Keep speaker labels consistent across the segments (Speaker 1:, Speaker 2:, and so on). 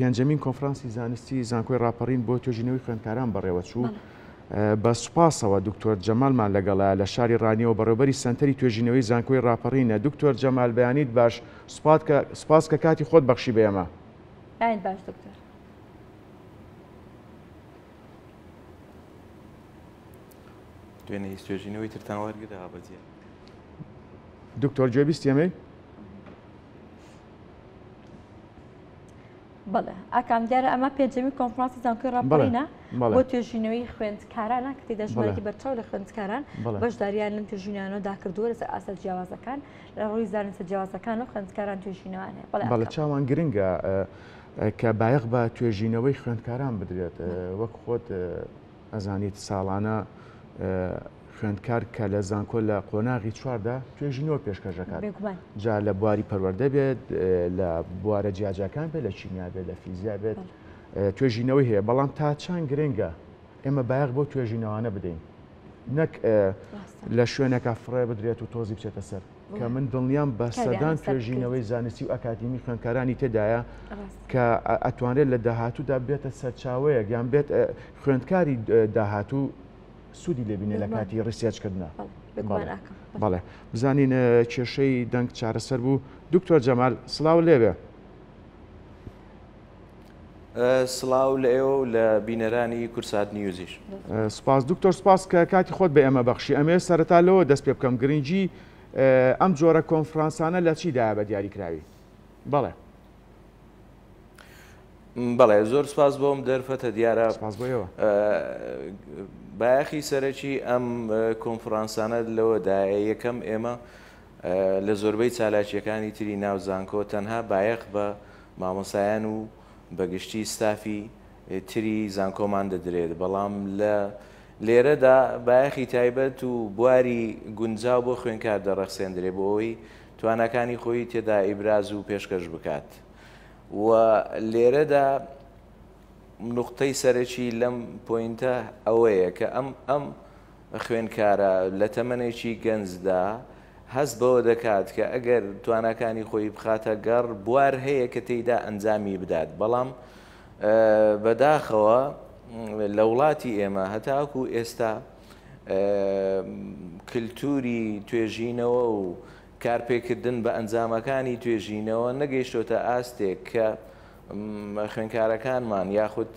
Speaker 1: پێنجەمین کۆنفرانسی زانستی زانکۆی ڕاپەڕین بۆ توێژینەوەی خوێندکاران بەڕێوەچوو. بە سوپاسەوە دکتۆر جەمالمان لەگەڵە لە شاری ڕانیەوە بەڕێوبەری سەنتەری توێژینەوەی زانکۆی ڕاپەڕینە. دکتۆر جەمال بەیانیت باش، سوپاس کە کاتی خۆت بەخشی بە ئێمە.
Speaker 2: بەیانیت باش دکتۆر.
Speaker 3: دوێنێ هیچ توێژینەوەی ترتان وەرگرا بەجێ؟
Speaker 1: دکتۆر گوێبیستی ئێمەی؟
Speaker 2: بەڵێ ئاکام دیارە ئەمە پێنجەمین کۆنفرانسی زانکۆی ڕاپەڕینە بۆ توێژینەوەی خوێندکارانە کە تێدا ژمارەیەکی بەرچاو لە خوێندکاران بەشداریان لەم توێژینانەدا کردووە لەسەر ئاستە جیاوازەکان لە ڕووی زانستە جیاوازەکان و خوێندکاران توێژینەوەیان هەیە. بەڵێ
Speaker 1: بەڵێ چاوان گرنگە کە بایەخ بە توێژینەوەی خوێندکاران بدرێت وەک خۆت ئەزانیت ساڵانە خوێندکار کە لە زانکۆ لە قۆناغی چواردا توێژینەوە پێشکەش دەکات جا لە بواری پەروەردە بێت لە بوارە جیاجیاکان بێت لە کیمیا بێت لە فیزیا بێت توێژینەوەی هەیە بەڵام تا چەند گرنگە ئێمە بایەخ بۆ توێژینەوانە بدەین نەک لە شوێنێکا فڕێ بدرێت و تۆزی بچێتە سەر کە من دڵنیام بە سەدان توێژینەوەی زانستی و ئەکادیمی خوێندکارانی تێدایە کە ئەتوانرێت لە داهاتوودا بێتە سەرچاوەیەک یان بێت خوێندکاری داهاتوو سوودی لێ بینێ لە کاتی research کردنا. بەڵێ بزانین کێشەی دەنگ چارەسەر بوو. دکتۆر جەمال سڵاو لێبێ.
Speaker 3: سڵاو لە ئێوە و لە بینەرانی کورسات نیوزیش.
Speaker 1: سپاس دکتۆر سپاس کە کاتی خۆت بە ئێمە بەخشی. ئەمەوێت سەرەتا لەوە دەست پێ بکەم گرنگی ئەم جۆرە کۆنفرانسانە لە چیدایە بە دیاریکراوی؟ بەڵێ.
Speaker 3: بەڵێ زۆر سپاس بۆم دەرفەتە دیارە
Speaker 1: سپاس بۆ ئێوە.
Speaker 3: بایەخی سەرەکی ئەم کۆنفرانسانە لەوەدایە یەکەم ئێمە لە زۆربەی چالاکییەکانی تری ناو زانکۆ تەنها بایەخ بە مامۆستایان و بە گشتی ستافی تری زانکۆمان دەدرێت، بەڵام لە لێرەدا بایەخی تایبەت و بواری گونجاو بۆ خوێندکار دەڕەخسێندرێ بۆ ئەوەی تواناکانی خۆی تێدا ئیبراز و پێشکەش بکات و لێرەدا نوقتەی سەرەکی لەم پۆینتە ئەوەیە کە ئەم ئەم خوێندکارە لە تەمەنێکی گەنجدا هەست بەوە دەکات کە ئەگەر تواناکانی خۆی بخاتە گەڕ بوار هەیە کە تێیدا ئەنجامی بدات، بەڵام بەداخەوە لە وڵاتی ئێمە هەتاکو ئێستا کلتوری توێژینەوە و کارپێکردن بە ئەنجامەکانی توێژینەوە نەگەیشتۆتە ئاستێک کە خوێندکارەکانمان یاخود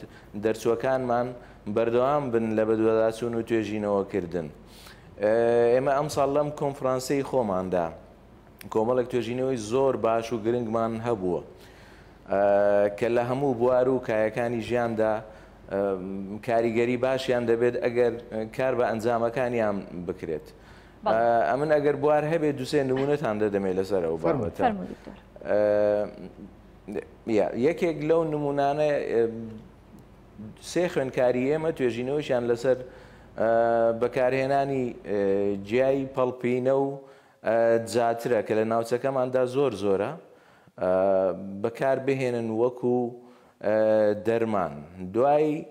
Speaker 3: دەرچووەکانمان بەردەوام بن لە بەدواداچوون و توێژینەوەکردن. ئێمە ئەمساڵ لەم کۆنفرانسەی خۆماندا کۆمەڵێک توێژینەوەی زۆر باش و گرنگمان هەبووە کە لە هەموو بوار و کایەکانی ژیاندا کاریگەری باشیان دەبێت ئەگەر کار بە ئەنجامەکانیان بکرێت. ئەمن ئەگەر بوار هەبێت دوسێ نمونەتان دەدەمێ لەسەر ئەو بابەتە. یەکێک لەو نمونانە سێ خوێندکاری ئێمە توێژینەوەیان لەسەر بەکارهێنانی گیای پەڵپینە و جاترە کە لە ناوچەکەماندا زۆر زۆرە بەکار بهێنن وەکو دەرمان. دوای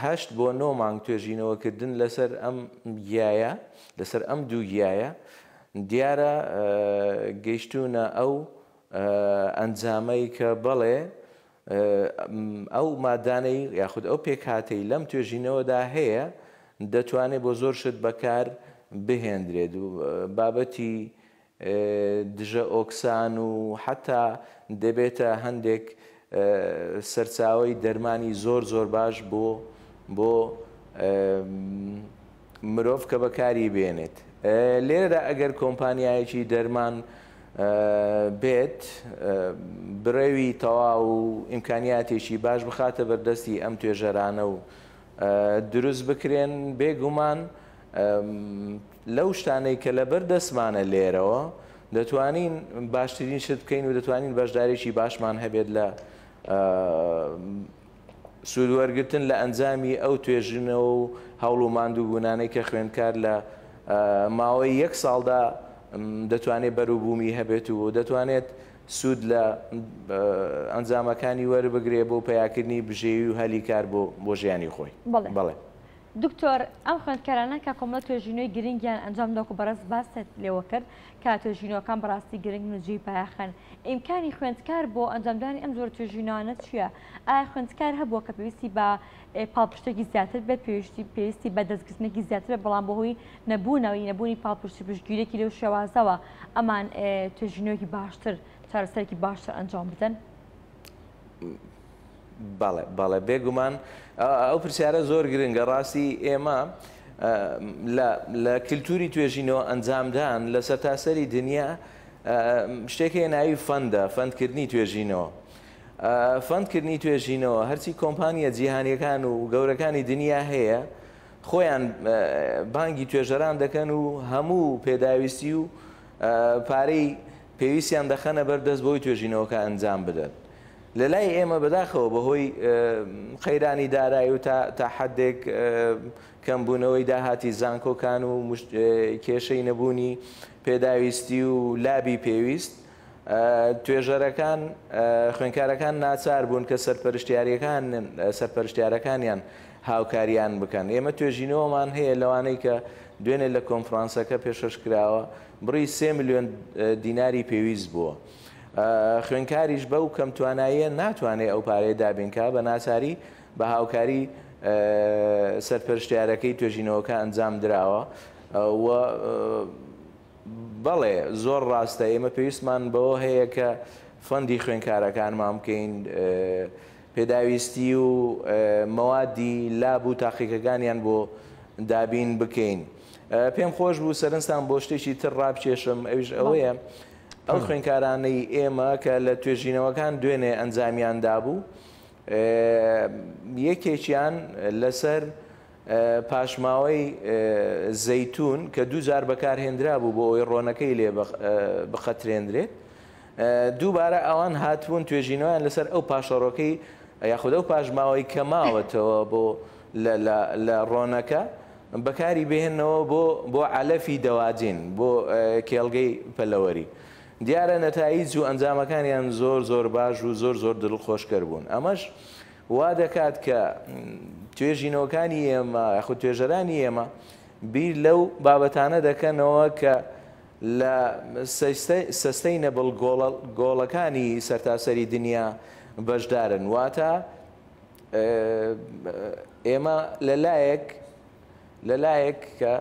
Speaker 3: هەشت بۆ نۆ مانگ توێژینەوەکردن لەسەر ئەم گیایە، لەسەر ئەم دوو گیایە، دیارە گەیشتوونە ئەو ئەنجامەی کە بەڵێ ئەو مادانەی یاخود ئەو پێکهاتەی لەم توێژینەوەدا هەیە دەتوانێت بۆ زۆر شت بەکار بهێندرێت و بابەتی دژە ئۆکسان و حەتا دەبێتە هەندێک سەرچاوەی دەرمانی زۆر زۆر باش بۆ بۆ مرۆڤ کە بەکاری بێنێت. لێرەدا ئەگەر کۆمپانیایەکی دەرمان بێت بڕەوی تەواو و ئیمکانیاتێکی باش بخاتە بەردەستی ئەم توێژەرانە و دروست بکرێن بێگومان لەو شتانەی کە لەبەر دەستمانە لێرەوە دەتوانین باشترین شت بکەین و دەتوانین بەشدارێکی باشمان هەبێت لە سوودوەرگرتن لە ئەنجامی ئەو توێژینەوە و هەوڵ و ماندووبوونانەی کە خوێندکار لە ماوەی یەک ساڵدا دەتوانێت بەروبوومی هەبێت و دەتوانێت سوود لە ئەنجامەکانی وەربگرێت بۆ پەیاکردنی بژێوی و هەلی کار بۆ ژیانی خۆی.
Speaker 2: بەڵێ. دکتۆر ئەم خوێندکارانە کە کۆمەڵە توێژینەوەی گرنگیان ئەنجام دا وەکو بەڕێز باست لێوە کرد کە توێژینەوەکان بەڕاستی گرنگن و جێی بایەخن ئیمکانی خوێندکار بۆ ئەنجامدانی ئەم جۆرە توێژینەوانە چییە؟ ئایا خوێندکار هەبووە کە پێویستی بە پاڵپشتێکی زیاتر بێت پێویستی پێویستی بە دەستگرتنێکی زیاتر بێت بەڵام بەهۆی نەبوونەوەی نەبوونی پاڵپشتی پشتگیرێکی لەو شێوازەوە ئەمان توێژینەوەیەکی باشتر چارەسەرێکی باشتر ئەنجام بدەن؟
Speaker 3: بەڵێ بەڵێ بێگومان ئەو پرسیارە زۆر گرنگە ڕاستی ئێمە لە کللتوری توێژینەوە ئەنجامدان لە سەرتاسەری دنیا شتێک هەیە ناوی fund ە fund کردنی توێژینەوە fund کردنی توێژینەوە هەرچی کۆمپانیە جیهانیەکان و گەورەکانی دنیا هەیە خۆیان بانگی توێژەران دەکەن و هەموو پێداویستی و پارەی پێویستیان دەخەنە بەر دەست بۆی توێژینەوەکە ئەنجام بدەن. لە لای ئێمە بەداخەوە بەهۆی قەیرانی دارایی و تا حدێک کەمبوونەوەی داهاتی زانکۆکان و کێشەی نەبوونی پێداویستی و لابی پێویست توێژەرەکان خوێنکارەکان ناچار بوون کە سەرپەرشتیاریەکان سەرپەرشتیارەکانیان هاوکاریان بکەن. ئێمە توێژینەوەمان هەیە لەوانەی کە دوێنێ لە کۆنفرانسەکە پێشکەش کراوە بڕی 3 ملیۆن دیناری پێویست بووە. خوێنکاریش بەو کەم تواناییە ناتوانێت ئەو پارەیە دابین کا، بە ناچاری بە هاوکاری سەرپەرشتیارەکەی توێژینەوەکە ئەنجام دراوە و بەڵێ زۆر ڕاستە ئێمە پێویستمان بەوە هەیە کە fund ی خوێنکارەکانمان بکەین پێداویستی و مەوادی lab و تاقیکەکانیان بۆ دابین بکەین. پێم خۆش بوو سەرنجتان بۆ شتێکی تر ڕابکێشم ئەویش ئەوەیە ئەو خوێنکارانەی ئێمە کە لە توێژینەوەکان دوێنێ ئەنجامیان دابوو یەکێکیان لەسەر پاشماوەی زەیتون کە دووجار بەکارهێنرابوو بۆ ئەوەی ڕۆنەکەی لێ بقەترێنرێت دووبارە ئەوان هاتبوون توێژینەوەیان لەسەر ئەو پاشەڕۆکەی یاخود ئەو پاشماوەی کە ماوەتەوە بۆ لە ڕۆنەکە بەکاری بهێنەوە بۆ بۆ عەلەفی دەواجین بۆ کێڵگەی پەلەوەری. دیارە نەتایج و ئەنجامەکانیان زۆر زۆر باش و زۆر زۆر دڵخۆشکەر بوون. ئەمەش وا دەکات کە توێژینەوەکانی ئێمە یاخود توێژەرانی ئێمە بیر لەو بابەتانە دەکەنەوە کە لە sustainable goal ەکانی سەرتاسەری دنیا بەشدارن. واتە ئێمە لەلایەک لەلایەک کە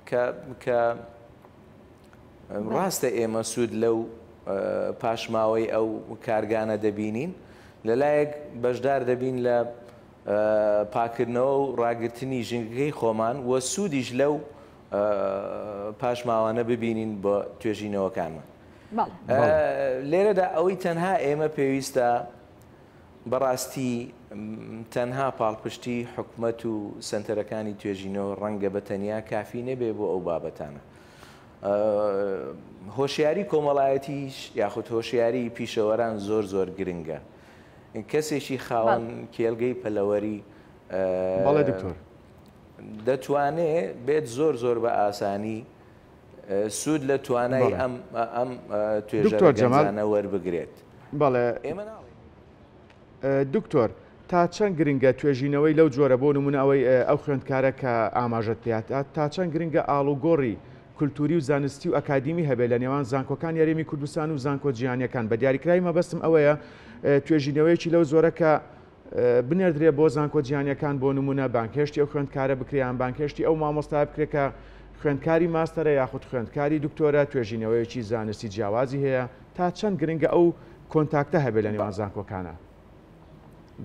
Speaker 3: کە کە ڕاستە ئێمە سوود لەو پاشماوەی ئەو کارگانە دەبینین، لەلایەک بەشدار دەبین لە پاکردنەوە و ڕاگرتنی ژینگەکەی خۆمان و سوودیش لەو پاشماوانە ببینین بۆ توێژینەوەکانمان. لێرەدا ئەوەی تەنها ئێمە پێویستە بەڕاستی تەنها پاڵپشتی حکومەت و سەنتەرەکانی توێژینەوە ڕەنگە بە تەنیا کافی نەبێ بۆ ئەو بابەتانە. هۆشیاری کۆمەڵایەتیش یاخود هۆشیاری پیشەوەران زۆر زۆر گرنگە. کەسێکی خاوەن کێلگەی پەلەوەری
Speaker 1: بەڵێ دکتۆر
Speaker 3: دەتوانێ بێت زۆر زۆر بە ئاسانی سوود لە توانای ئەم ئەم توێژەرە گەنجانە وەربگرێت.
Speaker 1: بەڵێ
Speaker 3: ئێمە ناڵێین.
Speaker 1: دکتۆر تا چەند گرنگە توێژینەوەی لەو جۆرە بۆ نمونە ئەوەی ئەو خوێندکارە کە ئاماژەت پێات تا چەند گرنگە ئاڵوگۆڕی کولتوری و زانستی و ئەکادیمی هەبێت لە نێوان زانکۆکانی هەرێمی کوردستان و زانکۆ جیهانیەکان بە دیاریکراوی مەبەستم ئەوەیە توێژینەوەیەکی لەو جۆرە کە بنێردرێ بۆ زانکۆ جیهانیەکان بۆ نمونە بانگهێشتی ئەو خوێندکارە بکرێ یان بانگهێشتی ئەو مامۆستایە بکرێ کە خوێندکاری ماستەرە یاخود خوێندکاری دکتۆرە توێژینەوەیەکی زانستی جیاوازی هەیە تا چەند گرنگە ئەو contact ە هەبێت لە نێوان زانکۆکانە؟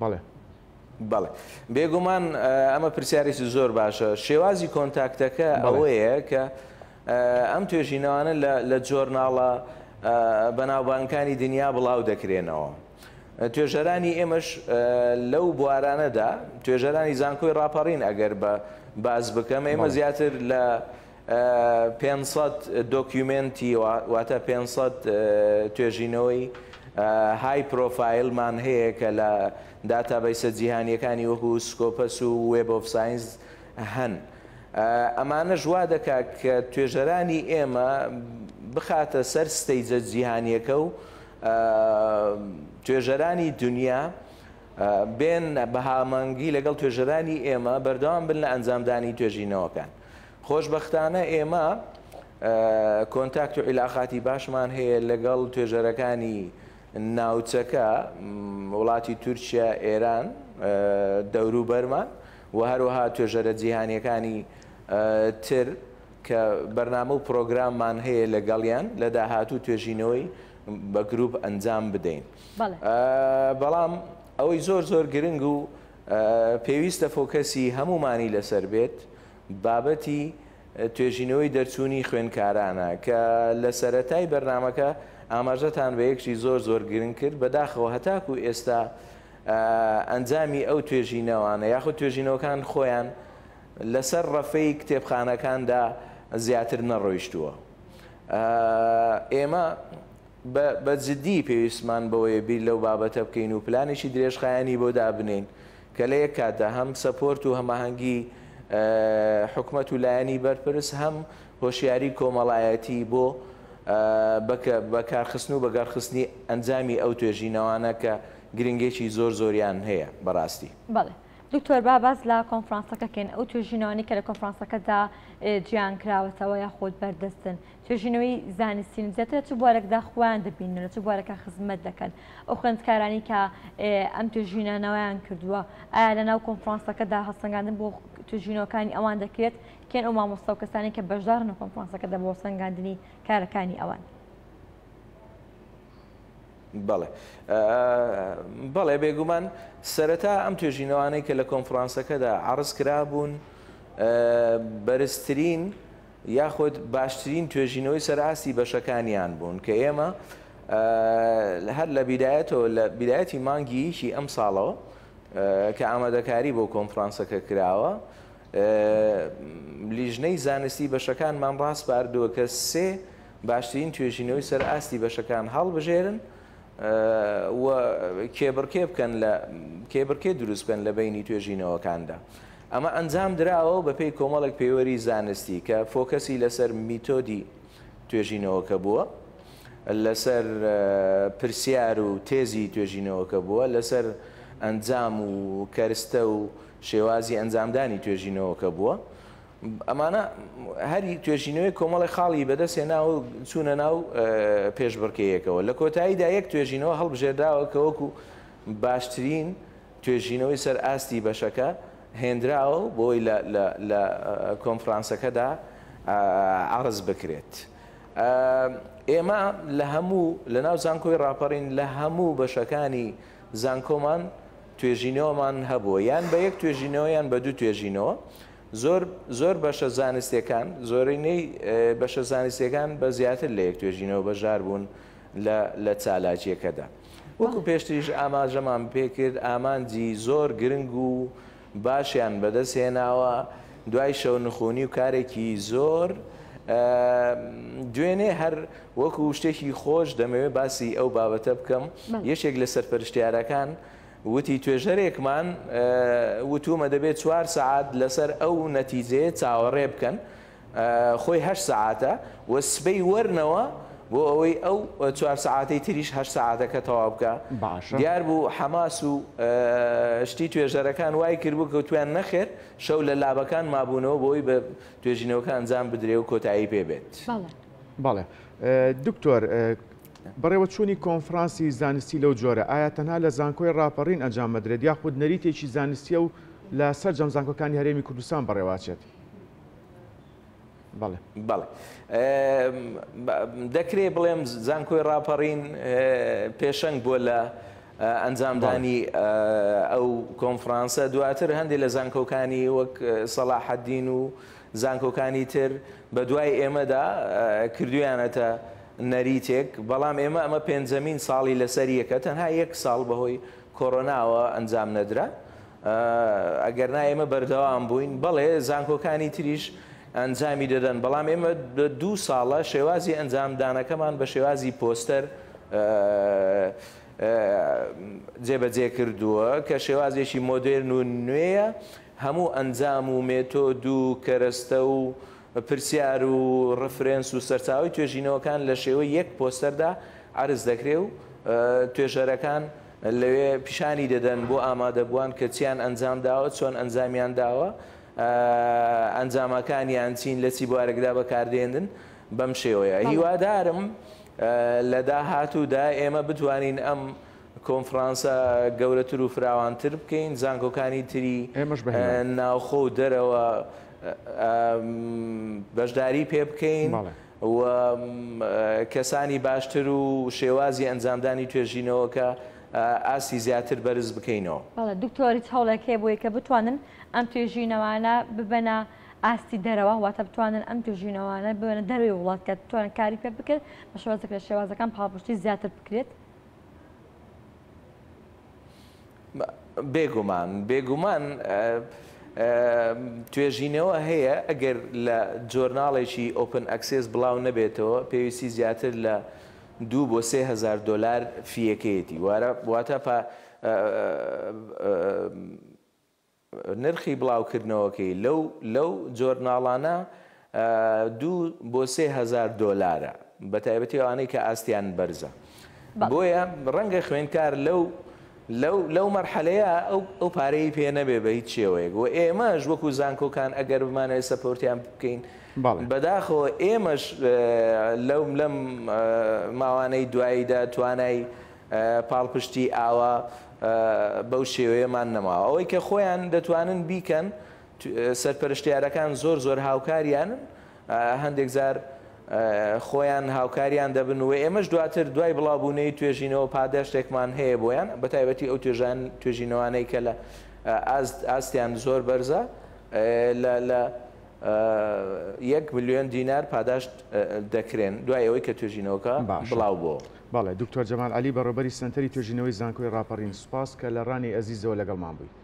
Speaker 1: بەڵێ.
Speaker 3: بەڵێ بێگومان ئەمە پرسیارێکی زۆر باشە شێوازی contact ەکە ئەوەیە کە ئەم توێژینەوانە لە journal ە بەناوبانگەکانی دنیا بڵاو دەکرێنەوە. توێژەرانی ئێمەش لەو بوارانەدا توێژەرانی زانکۆی ڕاپەڕین ئەگەر بە باس بکەم ئێمە زیاتر لە 500 document ی واتە 500 توێژینەوەی high profile مان هەیە کە لە database ە جیهانیەکانی وەکو Scopus و Web of Science هەن. ئەمانەش وا دەکات کە توێژەرانی ئێمە بخاتە سەر stage ە جیهانیەکە و توێژەرانی دنیا بێن بە هامەنگی لەگەڵ توێژەرانی ئێمە بەردەوام بن لە ئەنجامدانی توێژینەوەکان. خۆشبەختانە ئێمە کۆنتاکت و عیلاقاتی باشمان هەیە لەگەڵ توێژەرەکانی ناوچەکە، وڵاتی تورکیا، ئێران، دەوروبەرمان و هەروەها توێژەرە جیهانیەکانی تر کە بەرنامە و پرۆگراممان هەیە لەگەڵیان لە داهاتوو توێژینەوەی بە گروپ ئەنجام بدەین. بەڵام ئەوەی زۆر زۆر گرنگ و پێویستە فۆکەسی هەموومانی لەسەر بێت بابەتی توێژینەوەی دەرچوونی خوێندکارانە کە لە سەرەتای بەرنامەکە ئاماژەتان بە یەک شتی زۆر زۆر گرنگ کرد، بەداخەوە هەتاکو ئێستا ئەنجامی ئەو توێژینەوانە یاخود توێژینەوەکان خۆیان لەسەر ڕەفەی کتێبخانەکاندا زیاتر نەڕۆیشتووە. ئێمە بە جدی پێویستمان بەوەیە بیر لەو بابەتە بکەین و پلانێکی درێژخایەنی بۆ دابنێین کە لە یەک کاتدا هەم support و هەماهەنگی حکومەت و لایەنی بەرپرس هەم هۆشیاری کۆمەڵایەتی بۆ بەکارخستن و بەگەڕخستنی ئەنجامی ئەو توێژینەوانە کە گرنگێکی زۆر زۆریان هەیە بەڕاستی.
Speaker 2: بەڵێ دکتۆر با باس لە کۆنفرانسەکە کەین ئەو توێژینەوانەی کە لە کۆنفرانسەکەدا جیان کراوەتەوە یاخود بەردەستن توێژینەوەی زانستین زیاتر لە چ بوارێکدا خۆیان دەبینن لە چ بوارێکا خزمەت دەکەن ئەو خوێندکارانی کە ئەم توێژینانەوەیان کردووە ئایا لە ناو کۆنفرانسەکەدا هەڵسەنگاندن بۆ توێژینەوەکانی ئەوان دەکرێت کێن ئەو مامۆستا و کەسانی کە بەشدارن لە کۆنفرانسەکەدا بۆ هەڵسەنگاندنی کارەکانی ئەوان؟
Speaker 3: بەڵێ بەڵێ بێگومان سەرەتا ئەم توێژینەوانەی کە لە کۆنفرانسەکەدا عەڕز کرابوون بەرزترین یاخود باشترین توێژینەوەی سەر ئاستی بەشەکانیان بوون کە ئێمە هەر لە بیدایەتەوە لە بیدایەتی مانگی یەکی ئەم ساڵەوە کە ئامادەکاری بۆ کۆنفرانسەکە کراوە لیژنەی زانستی بەشەکانمان ڕاسپاردووە کە سێ باشترین توێژینەوەی سەر ئاستی بەشەکان هەڵبژێرن و کێبڕکێ بکەن لە کێبڕکێ دروست بکەن لە بینی توێژینەوەکاندا. ئەمە ئەنجام دراوە و بەپێی کۆمەڵێک پێوەری زانستی کە فۆکەسی لەسەر میتۆدی توێژینەوەکە بووە، لەسەر پرسیار و تێزی توێژینەوەکە بووە، لەسەر ئەنجام و کەرستە و شێوازی ئەنجامدانی توێژینەوەکە بووە. ئەمانە هەری توێژینەوەی کۆمەڵی خاڵی بەدەست هێناوە و چوونە ناو پێشبڕکێیەکەوە. لە کۆتاییدا یەک توێژینەوە هەڵبژێردراوە کە وەکو باشترین توێژینەوەی سەر ئاستی بەشەکە هێنراوە و بۆی لە کۆنفرانسەکەدا عەرز بکرێت. ئێمە لە هەموو لە ناو زانکۆی ڕاپەڕین لە هەموو بەشەکانی زانکۆمان توێژینەوەمان هەبووە یان بە یەک توێژینەوە یان بە دوو توێژینەوە زۆر زۆر بەشە زانستیەکان زۆرینەی بەشە زانستیەکان بە زیاتر لە یەک توێژینەوە بەشدار بوون لە لە چالاکیەکەدا. وەکو پێشتریش ئاماژەمان پێکرد ئامانجی زۆر گرنگ و باشیان بەدەست هێناوە دوای شەونخونی و کارێکی زۆر دوێنێ هەر وەکو شتێکی خۆش دەمەوێت باسی ئەو بابەتە بکەم یەکێک لە سەرپەرشتیارەکان وتی توێژەرێکمان وتومە دەبێت چوار سەعات لەسەر ئەو نەتیجەیە چاوەڕێ بکەن خۆی هەشت سەعاتە و سبەی وەرنەوە بۆ ئەوەی ئەو چوار سەعاتەی تریش هەشت سەعاتەکە تەواو بکا.
Speaker 1: باشە.
Speaker 3: دیار بوو حەماس و شتی توێژەرەکان وای کردبوو کە وتویان نەخێر شەو لە لابەکان مابوونەوە بۆ ئەوەی بە توێژینەوەکە ئەنجام بدرێ و کۆتایی پێ بێت.
Speaker 2: بەڵێ.
Speaker 1: بەڵێ دکتۆر بەڕێوەچوونی کۆنفرانسی زانستی لەو جۆرە ئایا تەنها لە زانکۆی ڕاپەڕین ئەنجام ئەدرێت یاخود نەریتێکی زانستیە و لە سەرجەم زانکۆکانی هەرێمی کوردستان بەڕێوەئەچێت؟ بەڵێ.
Speaker 3: بەڵێ دەکرێ بڵێم زانکۆی ڕاپەڕین پێشەنگ بووە لە ئەنجامدانی ئەو کۆنفرانسە دواتر هەندێک لە زانکۆکانی وەک سەڵاحەدین و زانکۆکانی تر بە دوای ئێمەدا کردویانەتە نەریتێک بەڵام ئێمە ئەمە پێنجەمین ساڵی لەسەر یەکە تەنها یەک ساڵ بەهۆی کۆرۆناوە ئەنجام نەدرا ئەگەرنا ئێمە بەردەوام بووین، بەڵێ زانکۆکانی تریش ئەنجامی دەدەن، بەڵام ئێمە دوو ساڵە شێوازی ئەنجامدانەکەمان بە شێوازی پۆستەر جێبەجێ کردووە کە شێوازێکی مۆدێرن و نوێیە، هەموو ئەنجام و مێتۆد و کەرەستە و پرسیار و ڕفرێنس و سەرچاوەی توێژینەوەکان لە شێوەی یەک پۆستەردا عەرز دەکرێ و توێژەرەکان لەوێ پیشانی دەدەن بۆ ئامادەبووان کە چیان ئەنجام داوە، چۆن ئەنجامیان داوە، ئەنجامەکانیان چین، لە چی بوارێکدا بەکاردێنن، بەم شێوەیە. هیوادارم لە داهاتوودا ئێمە بتوانین ئەم کۆنفرانسە گەورەتر و فراوانتر بکەین، زانکۆکانی تری ناوخۆ و دەرەوە بەشداری پێ بکەین و کەسانی باشتر و شێوازی ئەنجامدانی توێژینەوەکە ئاستی زیاتر بەرز بکەینەوە.
Speaker 2: بەڵێ دکتۆر هیچ هەوڵێک هەیە بۆی کە بتوانن ئەم توێژینەوانە ببەنە ئاستی دەرەوە واتە بتوانن ئەم توێژینەوانە ببەنە دەرەوەی وڵات کە بتوانن کاری پێ بکرێت بە شێوازێک لە شێوازەکان پاڵپشتی زیاتر بکرێت؟
Speaker 3: بێگومان بێگومان توێژینەوە هەیە ئەگەر لە جۆرناڵێکی open access بڵاو نەبێتەوە پێویستی زیاتر لە دوو بۆ 3000 دلار fee یەکەیەتی وارە واتە پا نرخی بڵاوکردنەوەکەی لەو لەو جۆرناڵانە دوو بۆ 3000 دۆلارە بە تایبەتی ئەوانەی کە ئاستیان بەرزە بۆیە ڕەنگە خوێندکار لەو لەو لەو مەرحەلەیە ئەو ئەو پارەی پێ نەبێ بە هیچ شێوەیەک و ئێمەش وەکو زانکۆکان ئەگەر بمانەوێت support یان بکەین بەداخەوە ئێمەش لەو لەم ماوانەی دواییدا توانای پاڵپشتی ئاوا بەو شێوەیەمان نەماوە. ئەوەی کە خۆیان دەتوانن بیکەن، سەرپەرشتیارەکان زۆر زۆر هاوکاریانن، هەندێک جار خۆیان هاوکاریان دەبن و ئێمەش دواتر دوای بڵاوبوونەوەی توێژینەوە پاداشتێکمان هەیە بۆیان، بەتایبەتی ئەو توێژینەوانەی کە لە ئاستیان زۆر بەرزە لە یەک ملیۆن دینار پاداشت دەکرێن دوای ئەوەی کە توێژینەوەکە بڵاو بۆوە.
Speaker 1: بەڵێ دکتۆر جەمال عەلی بەڕێوبەری سەنتەری توێژینەوەی زانکۆی ڕاپەڕین سوپاس کە لە ڕانی ئەزیزەوە لەگەڵمان بوویت.